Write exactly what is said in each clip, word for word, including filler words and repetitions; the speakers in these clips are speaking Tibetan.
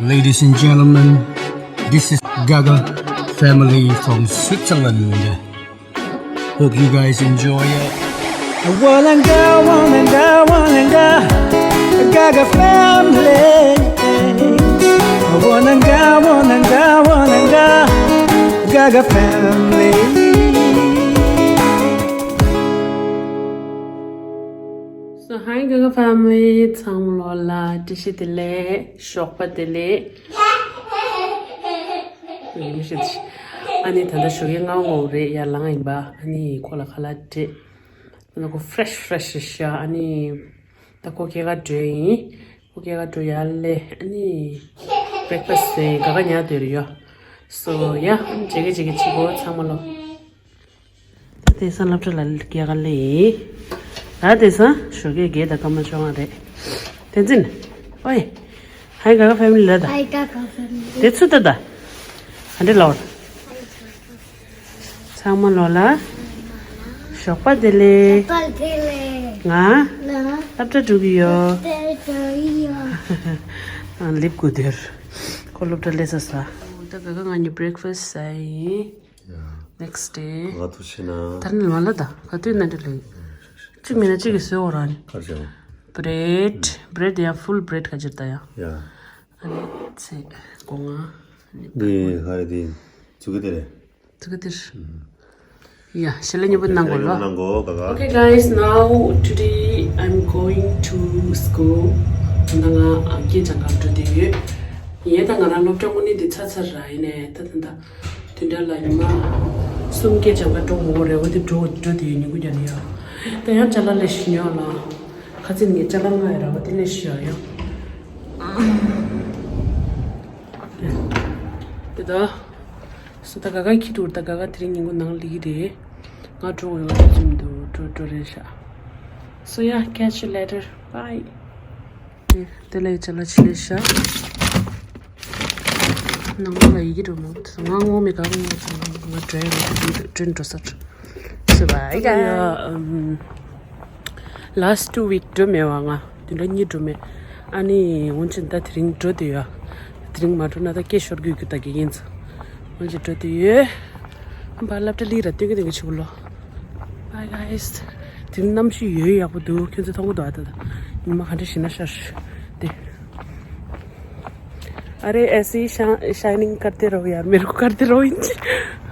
Ladies and gentlemen, this is Gaga family from Switzerland. Hope you guys enjoy it. Walanga, walanga, walanga, Gaga family. Walanga, walanga, walanga, Gaga family. So, hi Gaga family, ཚང་མ་ལོ་ལ་བཀྲ་ཤིས་བདེ་ལེགས། ཞོགས་པ་བདེ་ལེགས། ཡིན་ཤེས། ཨ་ནི་ད་ལྟ་ཞོགས་ཀའི་ལྔ་བ་རེད། ཡར་ལངས་ཡིན་པ། ཨ་ནི་ཁོ་ལ་ཁ་ལག་སྤྲད། ཨ་ནི་ཁོ་ཕེ་རེ་ཤི་ཕེ་རེ་ཤི་རེད་ཤག་ཨ་ནི་ད་ཁོ་སྐྱེལ་ག་འགྲོ་ཡིན། ཁོ་སྐྱེལ་ག་འགྲོ་ཡར་སླེབས། ཨ་ནི་བྷེ་རེག་ཕ་སི་ཊི་བཟོས། ག་ག་ཉལ་སྡོད་རེད་ཡོ། སོ་ཡ། ཇེ་གེ་ཇེ་གེ་ཅི་གོ་ཚང་མ་ལོ། ད་དེང་སང་སློབ་གྲྭ་ལ་སྐྱེལ་ག་སླེབས་ཡིན། ད་དེང་སང་ཞོགས་ཀས་བརྒྱད་དང་སྐར་མ་བཅོ་ལྔ་རེད། བསྟན་འཛིན། ཨོའི། ཧའི་ག་ག་ཕེ་མི་ལི་ལ་ད། ཧའི་ག་ག་ཕེ་མི་ལི། དེ་ཚུ་ད་ད། ག་འདྲ་ལབ། ཚང་མ་ལོ་ལ་ཞོགས་པ་བདེ་ལེགས། ཞོགས་པ་བདེ་ལེགས། ང་ང་སློབ་གྲྭ་འགྲོ་གི་ཡོད། སློབ་གྲྭ་འགྲོ་གི་ཡོད། ཨ། ལེབ་དགོས་དོན། ཁོ་སློབ་གྲྭ་སླེབས་ཚར་ས། ད་ག་ག་ང་གཉིས་བྷེ་རེག་ཕ་སི་ཊི་ཟ་ཡིན། ཡ། ནེག་སི་ཌེ། ག་དུས་ཕྱིན་ན། ད་ནི་མ་ལ་ད་ག་དུས་ན་འདྲ་ལེ། གཅིག་མིན་ན་གཅིག་གིས་བཟོས་འོ་ར་ནི། ག་རེ་བྱས་པ། བྷི་རེད། བྷི་རེད་ཡ། ཕུལ་བྷི་རེད་ག་ཅིག་ད་ཡ། ཡ། ཨ་ནི་ཚེ་སྒོ་ང་། འདི་ག་རེ་འདི། ཙུ་གི་དེ་རེད། ཙུ་གི་དེ་རེད། ཡ། ཞལ་ལག་མཉེས་པོ་གནང་དགོས་ལ། གནང་དགོས་ག་ག། Okay guys, now today I'm going to school. ད་ང་སྐད་སྦྱང་གར་འགྲོ་བསྡད་ཡོད། ཡིན་ད་ང་རང་སློབ་གྲྭ་དངོས་གནས་འདི་ཚར་ཚར་ར། ཡིན་ནའི་ད་ད་ད། དེ་འདྲ་ལ་ཉི་མ་གསུམ་བརྒྱད་ཅང་ག་འགྲོ་དགོས་རེད་བ། དེ་འགྲོ་འགྲོ་དེ་ཉིན་གུང་རྒྱབ་ནས་ཡ། ད་ཡང་ཅ་ལག་ལས་ཤི་ཉོ་ལ། ཁ་ཚིག་ངས་ཅ་ལག་ལྔ་ཡ་ར་བ་དེ་ལས་ཤི་ཡ་ཡ། དེ་ད། སོ་ད་ག་ག་ཁྱི་འགྲོ་ད་ག་ག་དེ་རིང་ཉིན་གུང་ནང་ལི་གི་རེད། ང་འགྲོ་འོས་བ་ཚིམ་འདུག་འགྲོ་འགྲོ་རེད་ཤག So yeah, catch you later. Bye. དེ་ལས་ཅ་ལག་ཕྱི་ལས་ཤག་ནང་ལ་ཡི་གེ་འགྲོ་མོ། ང་ངོ་མི་ག་རུ་ངོ་ཚང་ང་འགྲོ་ཡ་རུ་འགྲོ་འགྲོ་ས། སུ་བ་ཡ། Last two week འགྲོ་མེད་བ། ང་དེ་འདྲ་གཉིས་འགྲོ་མེད། ཨ་ནི་འོན་ཅིག་ད་དེ་རིང་འགྲོ་དུ་ཡ། དེ་རིང་མ་འགྲོ་ན་ད་སྐད་ཤོར་དགོས་ཀྱི་ད་གི་ཡིན་ཙང་། འོན་ཅིག་འགྲོ་དུ་ཡོད། བ་སློབ་གྲྭ་ལི་ར་སྟོན་གི་སྟོན་གི་ཆུ་བུ་ལོ། Bye guys. དེ་རིང་གནམ་གཤིས་ཡོད་ཡག་པོ་འདུག་ཁྱོད་ཚོས་མཐོང་གི་འདུག་ཨ་ད་ད། ཉི་མ་ག་འདྲ་ཞིག་ན་ཤར་དེ། अरे ऐसे ही शा- शाइनिंग करते रहो यार, मेरे को करते रहो इन।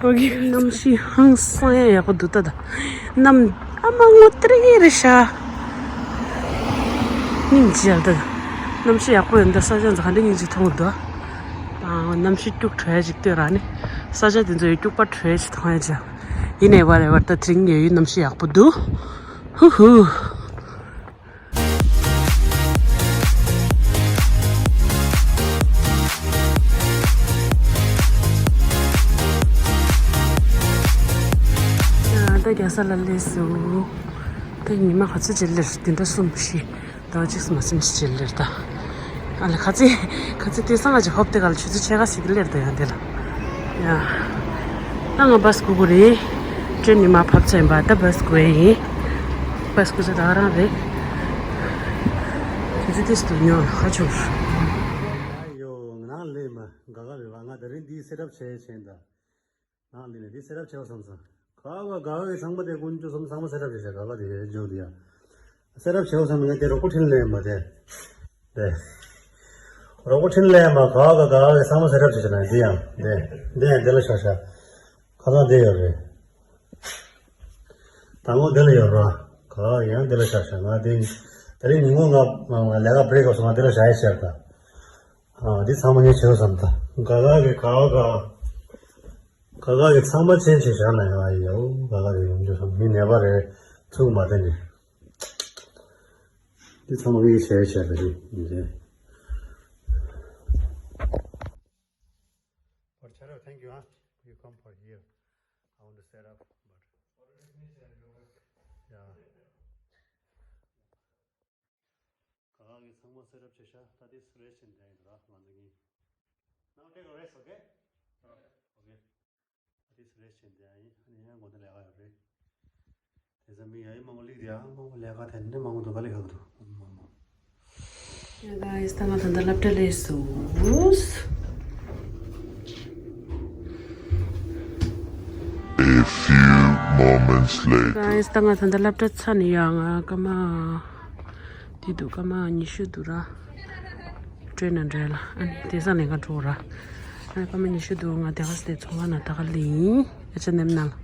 ओके। གནམ་གཤིས་ཧང་སང་ཡག་པོ་འདུག་ད་ད། གནམ་ཨ་མ་ངོ་ཏི་རི་རི་ཤ། སྙིང་རྗེ་ཡག་ད། གནམ་གཤིས་ཡག་པོ་ཡོད་འདུག་ས་ཆ་འཛག་འདི་སྙིང་རྗེ་མཐོང་འདུག་ཨ། གནམ་གཤིས་སྐྱུག་བྲོ་ཡ་ཅིག་ལྟོས་ར་ནི། ས་ཆ་དེ་ཚོ་ཡོད་སྐྱུག་པ་བྲོ་ཡ་ཅིག་མཐོང་ཡ་ཅིག་ཡིན་ནའི་བ་རེ་བར་ད་དེ་རིང་ཡོད་ཡོད་གནམ་གཤིས་ཡག་པོ་འདུག་ཧུ་ཧུ། ད་རྒྱལ་ས་ལ་སླེབས་སོང་། ད་ཉི་མ་ག་ཚོད་ཅིག་སླེབས། བདུན་ཕྲག་གསུམ་བཞི་ཟླ་བ་གཅིག་མ་ཟིན་ཅིག་སླེབས་ད། ཨ་ལ་ག་ཚོད་ག་ཚོད་དེ་སང་ང་ཅིག་ཧོབ་དེ་ག་ལ་ཆུ་ཚོད་ཕྱེད་ཀ་ཞིག་སླེབས་ད་ཡང་དེ་ལ། ཡ། ད་ང་བ་སི་སྒུག་གི་རེད། ཊེན་ཉི་མ་བབས་ཚར་ཡིན་པ། ད་བ་སི་སྒུག་ཡ་ཡིན། བ་སི་སྒུག་ས་ད་ག་རང་རེད། དུས་ཚོད་ཏིས་དུ་ཉོ་ཧ་ཆུང་། ཡོ། ང་ནང་ལས་མ་ག་ག་རེད་བ། ང་དེ་རིང་འདི་སེ་ཊབ་བྱས་བྱས་ད། ནང་ལས་ནས་འདི་སེ་ཊབ་བྱས་བསམ་སོང་། ག་ག་ག་ག་གི་ཚང་མ་དེ་ཀུན་སྤྱོད་བསམ་ཚང་མ་སེ་ཊབ་བྱས་བྱས་ག་ག་དེ་ཡོད་ཇོ་དེ་ཡ། སེ་ཊབ་བྱས་བསམ་ནས་དེ་རོགས་པ་ཁྲིད་ལས་མ་དེ། དེ། རོགས་པ་ཁྲིད་ལས་མ་ག་ག་ག་ག་གི་ཚང་མ་སེ་ཊབ་བྱས་བྱས་ན་འདི་ཡང་དེ། འདི་ཡང་དེ་ལ་ཤ་ཤ། ཁ་སང་དེ་ཡོད་རེད། དང་པོ་དེ་ལ་ཡོད་ར། ག་ཡང་དེ་ལ་ཤར་ཤར་ང་དེ། དེ་རིང་ཉིན་གུང་ང་ང་ལས་ཀ་བྷི་རེག་སོང་། ང་དེ་ལ་བཞག་ཡས་ཤར་ད། ཨ་འདི་ཚང་མ་ངས་བྱེད་བསམ་ད། ག་ག་གི་ག་ག་ག་ག་གི་ཚང་མ་ཆེན་ཆེ་བཞག་ན་ཡང་ཡོ། ག་ག་གི་ཡོང་རྒྱུ་བསམ། མི་ནད་པ་རེད། ཚུགས་མ་བསྟན་ནས། འདི་ཚང་མ་ངས་བྱས་བྱས་ད་རེད་ཡིན་རེད། But Charo, thank you, huh? You come for here. I want to set up, but yeah. ག་ག་གི་ཚང་མ་སེ་ཊབ་བྱས་ཤག་ད་དེ་རེ་ཤན་དེ་ཡིན་ར་ང་ཚོ་གི། Now take a rest, okay? Okay. ད་དེ་རེ་ཤན་དེ་ཡིན། ཨ་ནི་ཡང་དགོང་དག་ལས་ཀ་ཡོད་རེད། དེ་ཚོ་མི་ཡ་ཡི་མང་པོ་སླེབས་དེ་ཡ་མང་པོ་ལས་ཀ་དེ་འདྲ་མང་པོ་འདུག་ག་ལས་ཀ་འདུག་མང་པོ། Guys, ད་ང་ད་ལྟ་སློབ་གྲྭ་སླེབས་སོང་། A few moments later. Guys, ད་ང་ད་ལྟ་སློབ་གྲྭ་ཚར་ནས་ཡར་ང་སྐར་མ་དེ་འདུག་སྐར་མ་ཉི་ཤུ་འདུག་ར། ཊེན་ན་འདྲེ་ལ་ཨ་ནི་དེང་སང་ལས་ཀ་འགྲོ་ར། ཨ་ནི་སྐར་མ་ཉི་ཤུ་འདུག་ང་དེ་ག་སེ་ཚོང་ཁང་ནང་ད་ག་ལེན་ཡིན། ཨ་ཅག་ནེམ་ནང་།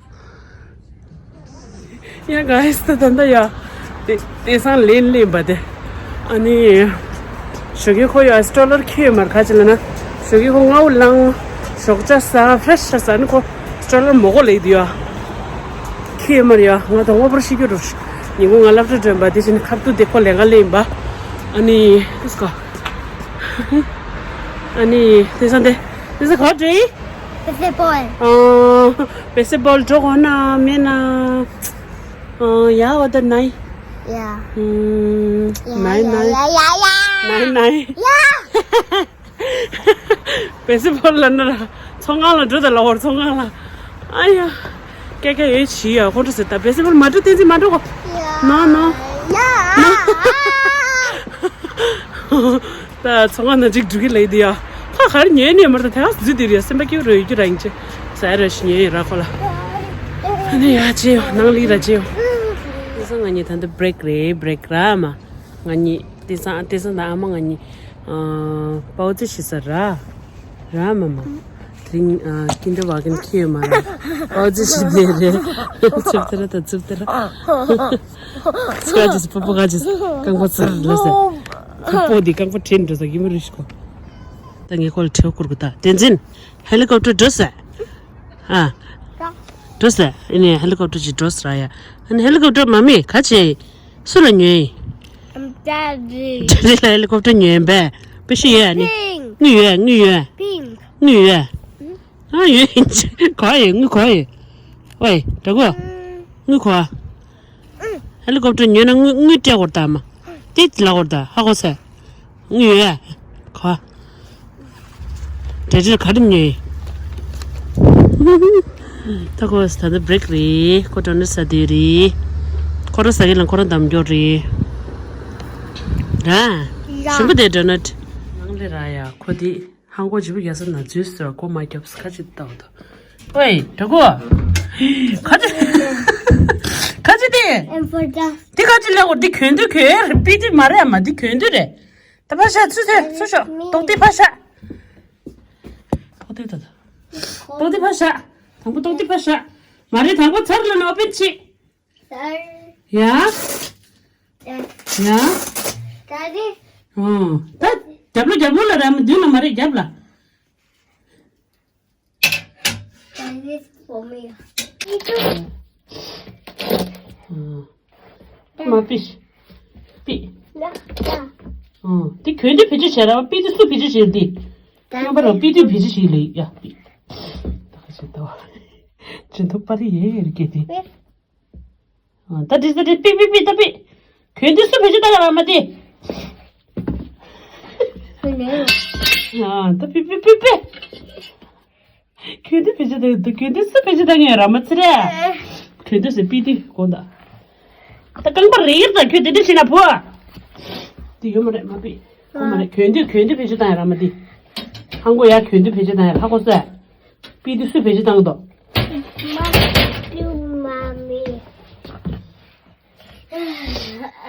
ཡ་ག་ཨེ་སི་ད་ད་ད་ཡ། དེ་དེང་སང་ལེན་ལེན་པ་དེ། ཨ་ནི། ཞོགས་ཀས་ཁོ་ཡ་སི་ཊོ་ལར་ཁྱེར་མར་ཁ་ཅིག་ལ་ན། ཞོགས་ཀས་ཁོ་སྔ་བོ་ལངས། ཞོགས་ཇ་ཟ་ཧྥ་རེ་ཤི་ཆགས་ཟ་ནི་ཁོ་སི་ཊོ་ལར་མོ་གོ་ལེ་དུ་ཡ། ཁྱེར་མར་ཡ་ང་དང་པོ་པར་ཤི་རྒྱུ་རུ། ཉིན་གུང་ང་སློབ་གྲྭ་འགྲོ་བ་དེ་བཞིན་ཁ་ཐུག་དེ་ཁོ་ལས་ཀ་ལེན་པ། ཨ་ནི། ཨ་ནི་དེང་སང་དེ། དེང་སང་ག་བྲོས་ཡིན། Basketball. ཨ། བེ་སི་བོལ་འགྲོ་དགོས་ན་མེད་ན། ཨ། ཡ་འོ་ད་ནའི། ཡ། ཨུམ། ཡ་ནའི་ཡ་ནའི། ཡ་ཡ་ཡ། ནའི་ནའི། ཡ། བེ་སི་བོལ་ལ་ན་ར། ཚོང་ཁང་ལ་འགྲོ་ད་ལ་འོར་ཚོང་ཁང་ལ། ཨ་ཡ། ཀྱ་ཀྱ་ཡོད་ཆི་ཡ་ཁོང་ཁྲོ་ཟེར་ད་བེ་སི་བོལ་མ་འགྲོ་བསྟན་འཛིན་མ་འགྲོ་གོ། ཡ། ནོ་ནོ། ཡ། ནོ། ད་ཚོང་ཁང་ནང་གཅིག་འགྲོ་གི་ལེ་དེ་ཡ། ཁ་ཁར་ཉན་ནས་མར་ད་དེ་ག་འཛུལ་དེ་རེད་སེམས་པ་སྐྱིད་རོ་ཡོད་རྒྱུ་རང་ཅི། ཟ་ར་ཞིག་ཉན་ཡོད་ར་ཁོ་ལ། ཨ་ནི་ཡ་ཅི་ཡོ་ནང་ལི་ར་ཅི་ཡོ། དེང་སང་ང་གཉིས་ད་འདི་བྷི་རེག་རེད་བྷི་རེག་ར་མ། ང་གཉིས་དེང་སང་དེང་སང་ད་ཨ་མ་ང་གཉིས་ཨ་པའོ་ཙི་ཞིག་ཟ་ར། ར་མ་མ། དེ་རིང་ཨ་ཀིན་ཌར་ཝ་གན་ཁྱེར་ཡོད་མ་ར། པའོ་ཙི་ཞིག་དེ་རེད། ཚུབ་ཏེ་ར་ད་ཚུབ་ཏེ་ར། སྐད་ཅིག་སྤུ་སྤུ་སྐད་ཅིག་རྐང་པ་ཚུར་ལ་ཟེར། སྤུ་སྤུ་འདི་རྐང་པ་ཁྲིད་འགྲོ་ས་ཡིན་མ་རུ་ཤི་གོ། ད་ངས་ཁོ་ལ་ཁྲེལ་བསྐུར་གི་ད་བསྟན་འཛིན། ཧེ་ལི་ཀོབ་ཊར་འགྲོ་ས། ཨ། འགྲོ་ས། ཨ་ནི་ཧེ་ལི་ཀོབ་ཊར་ཅིག་འགྲོ་ས་ར་ཡ། ཨ་ནི་ཧེ་ལི་ཀོབ་ཊར་མ་མེད་ག་བྱས། སུ་ལ་ཉོས་ཡིན། ཌེ་ཌི་ལ་ཧེ་ལི་ཀོབ་ཊར་ཉོས་ཡིན་པས། པེ་ཤི་ཡོད་ཨ་ནི། དངུལ་ཡོད་དངུལ་ཡོད། དངུལ་ཡོད། ཨ་ཡོད་ཡིན་གོ་ཡོད་དངུལ་གོ་ཡོད། ཝེ་དྲ་གོ། དངུལ་གོ། ཧེ་ལི་ཀོབ་ཊར་ཉོས་ན་དངུལ་དངུལ་སྤྲད་དགོས་རེད་ད་མ། ཏིས་ལ་དགོས་རེད་ད་ཧ་གོ་སོང་། དངུལ་ཡོད་ཡ། ག། འདྲ་འདྲ་ག་རེ་ཉོས། ད་ཁོ་ད་ལྟ་བྷི་རེག་རེད། ཁོ་ཌོ་ནཊ་ཟ་དུས་རེད། ཁོ་རང་ཟ་གི་ལ་ཁོ་རང་འདམ་རྒྱོག་རེད། ར། ཞིམ་པོ་དེ་ཌོ་ནཊ། ནང་ལས་ར་ཡ་ཁོ་དེ། ཧང་གོ་ཇི་བུ་ཡ་ས་ན་འཛུལ་ཟེར་བ་གོ་མ་རྒྱབ་ས་ཁ་ཅིག་ལྟ་བ་དང་། ཨོའི་དྲ་གོ། ཁ་ཅི། ཁ་ཅི་དེ། And for dust. དེ་ཁ་ཅི་ལེགས་འོ་དེ་གྱོན་དུས་གྱོན་རེད་པི་དེ་མ་རེད་མ་དེ་གྱོན་དུས་རེད། ད་ཕ་ཤ་ཚུ་ཚེ་ཚུ་ཤོ་ཏོག་ཏི་ཕ་ཤ། ཏོག་ཏི་ད་ད། ཏོག་ཏི་ཕ་ཤ། དང་པོ་ཏོག་ཏི་ཕ་ཤ། མ་རེད་དང་པོ་ཚར་ལ་ནོ་པིན་ཆི། ཡ། ཡ། ཨོ། ད་རྒྱབ་ལོ་རྒྱབ་ལོ་ལ་ར་མི་མདུན་ལ་མ་རེད་རྒྱབ་ལ། མ་པི། པི། ཨོ། དེ་གྱོན་དུས་བེད་སྤྱོད་བྱས་ར་པི་དེ་སུ་བེད་སྤྱོད་བྱས་དེ། རྣམ་པ་ར་པི་དེ་བེད་སྤྱོད་བྱས་ལེ་ཡ་པི། ད་ག་ཞིག་ད་བ། ཅི་འདུག་པ་རི་ཡེ་ཡེ་རི་སྐད་དེ། ད་དེ་ད་དེ་པི་པི་པི་ད་པི། གྱོན་དུས་སུ་བེད་སྤྱོད་བཏང་ར་མ་དེ། ད་པི་པི་པི་པི། གྱོན་དུས་བེད་སྤྱོད་བཏང་གྱོན་དུས་སུ་བེད་སྤྱོད་བཏང་ངས་ར་མ་ཚི་རེ། གྱོན་དུས་སུ་པི་དེ་གོ་ད། ད་རྐང་པ་རེ་ཡིར་ད་གྱོན་དེ་དེ་བྱེད་ན་བུ། དེ་ཡོད་མ་རེད་མ་པི། གོ་མ་རེད་གྱོན་དུས་གྱོན་དུས་བེད་སྤྱོད་བཏང་ཡ་ར་མ་དེ། ཧང་གོ་ཡ་གྱོན་དུས་བེད་སྤྱོད་བཏང་ཡ་ཧ་གོ་སོ། པི་དེ་སུ་བེད་སྤྱོད་བཏང་གི་འདུག་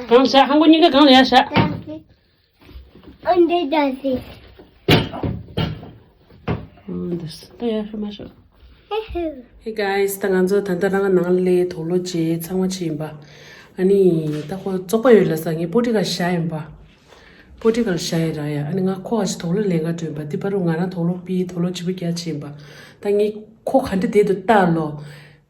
གང་བཞག་ཧང་གོ་གཉིས་ཀ་གང་ལ་ཡར་བཞག་འདི་ད་ཡར་ཤོག་མ་ཤོག Hey guys, ད་ང་ཚོ་ད་ལྟ་རང་ནང་ལས་དུག་ལོག་བྱས་ཚང་མ་བྱས་ཡིན་པ། ཨ་ནི་ད་ཁོ་བཙོག་པ་ཡོད་ལ་ས་ངས་པོ་ཏི་ཀ་བཞག་ཡིན་པ། པོ་ཏི་ཀ་བཞག་ཡིན་ར་ཡ། ཨ་ནི་ང་ཁོ་ཨ་ཅི་དུག་ལོག་ལེན་ག་འགྲོ་ཡིན་པ། འདི་པ་རུ་ང་རང་དུག་ལོག་པི་དུག་ལོག་བྱིས་པ་རྒྱག་བྱས་ཡིན་པ། ད་ངས་ཁོ་ག་འདྲ་བསྡད་འདུག་ལྟ་ལོ།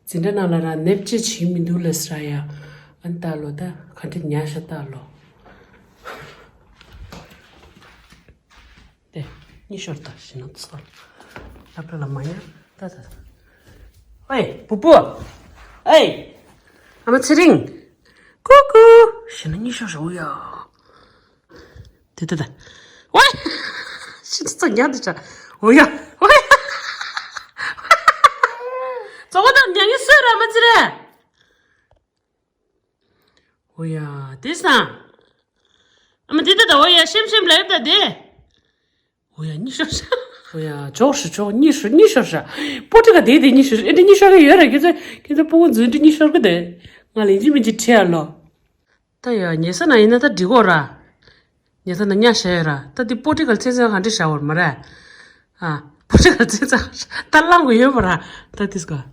འཛིན་གྲྭ་ནང་ལ་རང་ནེབ་ཅེ་བྱིན་མི་འདུག་ལ་ཟེར་ཡ། ཨ་ནི་ལྟ་ལོ་ད་ག་འདྲ་ཉར་ཤག་ལྟ་ལོ། དེ་གཉིད་ཤོར་ད་ཞེ་ན་ཚོ། སློབ་གྲྭ་ལ་མ་ཉར་ད་ད། ཨེ་བུ་བུ། ཨེ། ཨ་མ་ཚེ་རིང་། ཀུ་ཀུ། ཞེ་ན་གཉིད་ཤོར་ཤོག་ཡ། དེ་ལྟ་ད། ཝེ། ཤི་ཚ་ཉག་དེ་ཆ། འོ་ཡ། ཝེ། ཙོག་པ་དང་མྱ་ངན་གསོས་ར་མ་ཚི་རེ། འོ་ཡ། དེ་སང་། ཨ་མ་དེ་ད་ད་འོ་ཡ་ཤེམ་ཤེམ་ལབ་ད་དེ། འོ་ཡ་གཉིད་ཤོར་ཤག་འོ་ཡ་ཇོག་ཤོག་ཇོག་གཉིད་ཤོར་གཉིད་ཤོར་ཤག་པོ་ཏི་ག་དེ་དེ་གཉིད་ཤོར་ཨེ་འདྲ་གཉིད་ཤོར་གི་ཡོད་རེད། ཁྱེད་ཚོ་ཁྱེད་ཚོ་སྤུ་གུ་འཛིན་འདྲ་གཉིད་ཤོར་གི་དེ། ང་ལན་གཅིག་མིན་གཅིག་ཁྲིད་ཡ་ལོ། ད་ཡ་ཉལ་ས་ན་ཡིན་ན་ད་འགྲིག་གོ་ར། ཉལ་ས་ན་ཉལ་བཞག་ཡོད་ར། ད་འདི་པོ་ཏི་གལ་ཚན་ཚན་ག་འདྲ་བཞག་བར་མ་རེད། ཨ། པོ་ཏི་གལ་ཚན་ཚན་ད་བླངས་གོ་ཡོད་པ་ར། ད་དིས་གོ།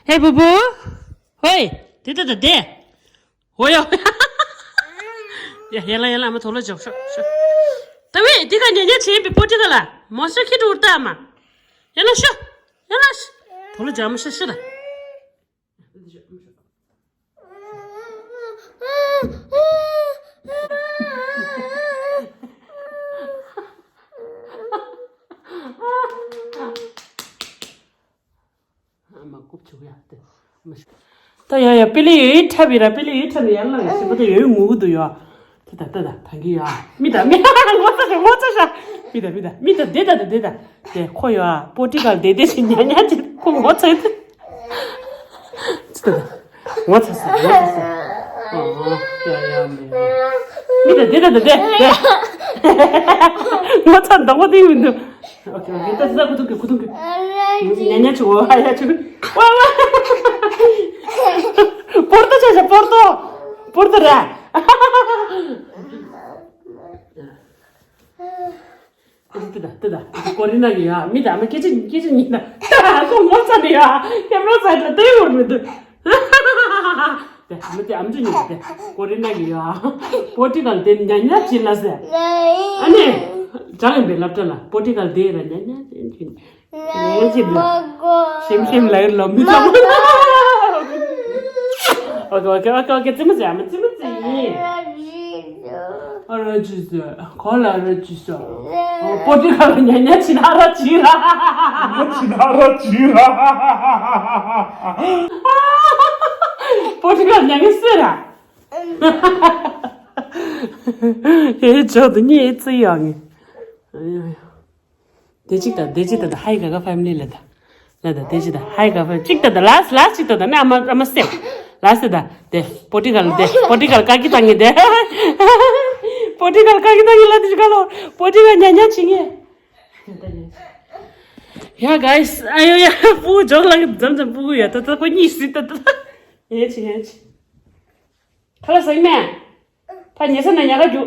ཧེ་བུ་བུ། ཧོའི། དེ་ད་ད་དེ། ཧོ་ཡ། ཡ་ཡ་ལ་ཡ་ལ་ཨ་མ་དོ་ལ་འཇོག་ཤོག་ཤོག་ད་བས་འདི་ག་ཉལ་ཉལ་བྱེད་པའི་པོ་ཏི་ག་ལ་མོ་ཤོ་ཁྱི་ཏུ་ཨུར་ཏ་ཨ་མ། ཡ་ལ་ཤོག་ཡ་ལ་ཤོག་དོ་ལ་འཇོག་ཨ་མ་ཤོག་ཤོག་ད། ཨ་མ་རྐུབ་བྱུག་ཡ་དེ། ད་ཡ་ཡ་པི་ལི་ཡོད་ཡིད་འཁྲབ་ཡིན་ར། པི་ལི་ཡོད་འཁྲབ་ནས་ཡར་ལངས་ཡ་ཞིག་པ་ད་ཡོད་ཡོད་ངུ་གི་འདུག་ཡ། ད་ད་ད་ད་ཐང་གི་ཡ། མི་ད་མི་ངོ་ཚ་ཤ་ངོ་ཚ་ཤ། མི་ད་མི་ད་མི་ད་དེ་ད་ད་དེ་ད་དེ་ཁོ་ཡ་པོ་ཏི་གལ་དེ་དེ་ཞིག་ཉ་ཉ་ཅིག་ཁོ་ངོ་ཚ་ཡ་དེ། ད་ད་ངོ་ཚ་སོང་ངོ་ཚ་སོང་། ཨོ་ཡ་ཡ་མི་ཡ། མི་ད་དེ་ད་ད་དེ་དེ། ངོ་ཚ་འདང་བ་དེ་མི་འདུག་ཨོ་ཁེ་ཨོ་ཁེ། ད་ད་ད་ཁུ་ཐུག་གི་ཁུ་ཐུག་གི། ཉ་ཉ་ཆུ་བ་ཡ་ཆུ། ཝ་ཝ། པོར་ཏོ་ཆ་ཆ་པོར་ཏོ། པོར་ཏོ་ར། ཏི་ཏི་ད་ཏི་ད། ཀོ་རི་ན་གི་ཡ། མི་ད་མི་སྐད་ཆ་སྐད་ཆ་ཉིན་ད། ཁོ་ངོ་ཚ་ནི་ཡ། ཁྱེད་རང་ཚ་ད་ལྟ་ཡོང་མི་འདུག་དེ་མི་དེ་ཨམ་ཅོག་ཉིན་དེ་ཀོ་རི་ན་གི་ཡ། པོ་ཏི་གལ་དེ་ཉ་ཉ་ཅི་ལ་ཟེར། ཨ་ནི། ཅང་ཡིན་པའི་སློབ་གྲྭ་ལ་པོ་ཏི་གལ་དེ་ར་ཉ་ཉ་ཅི་ཅི། ཉ་ཉ་ཅི་འདུག་ཤེམ་ཤེམ་ལ་ཡོད་ལོ་མི་ཚང་མ། ཨོ་ཁེ་ཨོ་ཁེ་ཨོ་ཁེ་ཨོ་ཁེ། ཙི་མ་ཙི་ཨ་མ་ཙི་མ་ཙི་ཡིན། ཨ་ར་ཅི་ཟེར། གོ་ལ་ར་ཅི་ཟེར། ཨོ་པོ་ཏི་གལ་ཉ་ཉ་ཅི་ན་ར་ཅི་ར། ཉ་ཉ་ཅི་ན་ར་ཅི་ར། པོ་ཏི་གལ་ཉ་ཉ་སུ་ར། ཨེ་ཇོ་དུ་ཉེ་ཙི་ཡང་ངི། དེ་གཅིག་དང་དེ་གཅིག་དང་ཧའི་ག་ག་ཕེ་མི་ལི་ལ་ད། ལ་ད་དེ་གཅིག་དང་ཧའི་ག་ཕེ་གཅིག་དང་ད་ལ་ལ་གཅིག་དང་ད་ནི་ཨ་མ་ཨ་མ་སེམས། ལ་སེ་ད་དེ་པོ་ཏི་གལ་དེ་པོ་ཏི་གལ་ཀ་ཀི་ཏང་ངི་དེ། པོ་ཏི་གལ་ཀ་ཀི་ཏང་ངི་ལ་དེ་གཅིག་ག་ལོ། པོ་ཏི་གལ་ཉ་ཉ་ཅི་ངེ། ཡ་གའི་ཨ་ཡོ་ཡ་པུ་ཇོག་ལ་འཛམ་འཛམ་པུ་གུ་ཡ་ད་ད་ཁོ་གཉིས་སྲིད་ད་ད། ཡེ་ཆི་ཡེ་ཆི། ཁ་ལ་ཟིག་མེ། ཕ་ཉེ་ས་ན་ཉ་ག་རྒྱུ།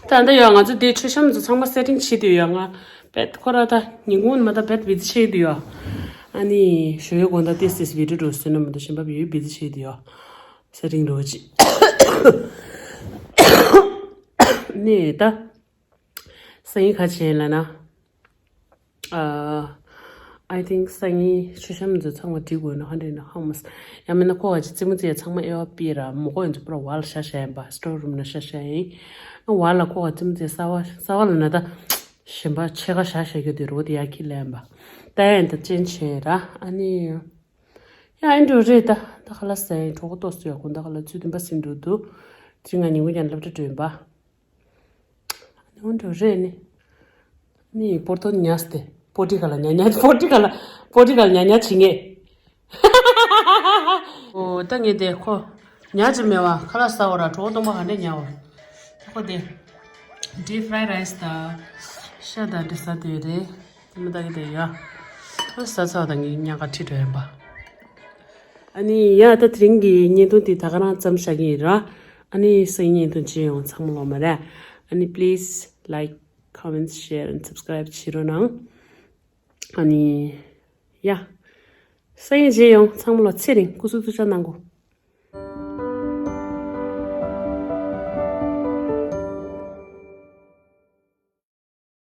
ད་ལྟ་ཡོད་ང་ཚོ་དེ་མཆོད་བཤམས་ཚོ་ཚང་མ་སེ་ཊིང་བྱེད་དུས་ཡོད་ང་བེད་ཁོ་ར་ད་ཉིན་གུང་མ་ད་བེད་བི་ཛི་བྱེད་དུས་ཡོད། ཨ་ནི་ཞོ་ཡོད་དགོང་ད་ཏིས་ཏིས་བི་ཌིའོ་འགྲོ་སོན་ན་མ་ད་ཞིམ་པ་བི་ཡོད་བི་ཛི་བྱེད་དུས་ཡོད། སེ་ཊིང་འགྲོ་ཅི། ནི་ད། སང་ཉིན་ག་བྱེད་ལ་ན། ཨ། I think སང་ཉིན་མཆོད་བཤམས་ཚོ་ཚང་མ་བསྒྲིགས་དགོས་ན་ཧ་འདྲེ་ན་ཧ་མ་སི། ཡང་མིན་ན་ཁོ་ག་ཅི་རྩེད་མོ་རྩེ་ཡ་ཚང་མ་དབྱེ་བ་ཕྱེ་ར་མོ་ཀོ་ཡིན་ཚོ་པུ་ར་ཝལ་ལ་ཤ་ཤ་ཡིན་པ་སི་ཊོར་རུམ་ན་ཤ་ཤ་ཡིན། ཝལ་ལ་ཁོ་ག་རྩེད་མོ་རྩེ་གསར་བ་གསར་བ་ལ་ན་ད། ཞིམ་པ་ཕྱེད་ཀ་ཤ་ཤ་གི་དུས་རོ་དེ་ཡ་ཁི་ལེན་པ། ད་ཡན་ད་ཅན་ཆེ་ར་ཨ་ནི། ཡ་ཨེ་འགྲོ་རེད་ད། ད་ཁ་ལ་སེ་གྲོགས་ཏོ་སུ་ཡ་གུན་ད་ཁ་ལ་ཚུལ་དུམ་པ་སིན་འགྲོ་འདུག་ཅི་ང་ཉིན་གུང་ཀྱང་སློབ་གྲྭ་འགྲོ་ཡིན་པ། ཨ་ནི་འོན་ཏེ་རེད་ནི། ནི་པོར་ཏོ་ཉལ་སྟེ། པོ་ཏི་གལ་ཉ་ཉ་པོ་ཏི་གལ་པོ་ཏི་གལ་ཉ་ཉ་བྱེད་ངེས། ཨོ་ད་ངས་དེ་ཁོ་ཉ་ཅི་མེད་བ་ཁ་ལག་ཟ་བ་ར་གྲོགས་སྟོང་པ་ག་འདྲས་ཉ་བ། ཁོ་དེ་ཌི་ཕ་རའི་རའི་སི་དང་ཤ་དང་འདྲ་ཟ་དེ་རེད། དེ་མི་ད་གི་དེ་ཡ། ཁ་ལག་ཟ་ཚར་བ་དང་ངས་ཉ་ག་ཁྲིད་འགྲོ་ཡིན་པ། ཨ་ནི་ཡ་ད་དེ་རིང་གི་བརྙན་ཐུང་དེ་ད་ག་རང་ཙམ་བཞག་གི་ཡིན་ར། ཨ་ནི་སང་ཉིན་བརྙན་ཐུང་མཇལ་ཡོང་ཚང་མ་ལོ་མ་རེད། ཨ་ནི་please like, comment, share and subscribe བྱེད་རོགས་གནང་། ཨ་ནི་ཡ། སང་ཉིན་མཇལ་ཡོང་ཚང་མ་ལོ་ཚེ་རིང་སྐུ་གཟུགས་ཐུགས་ཅག་གནང་གོ།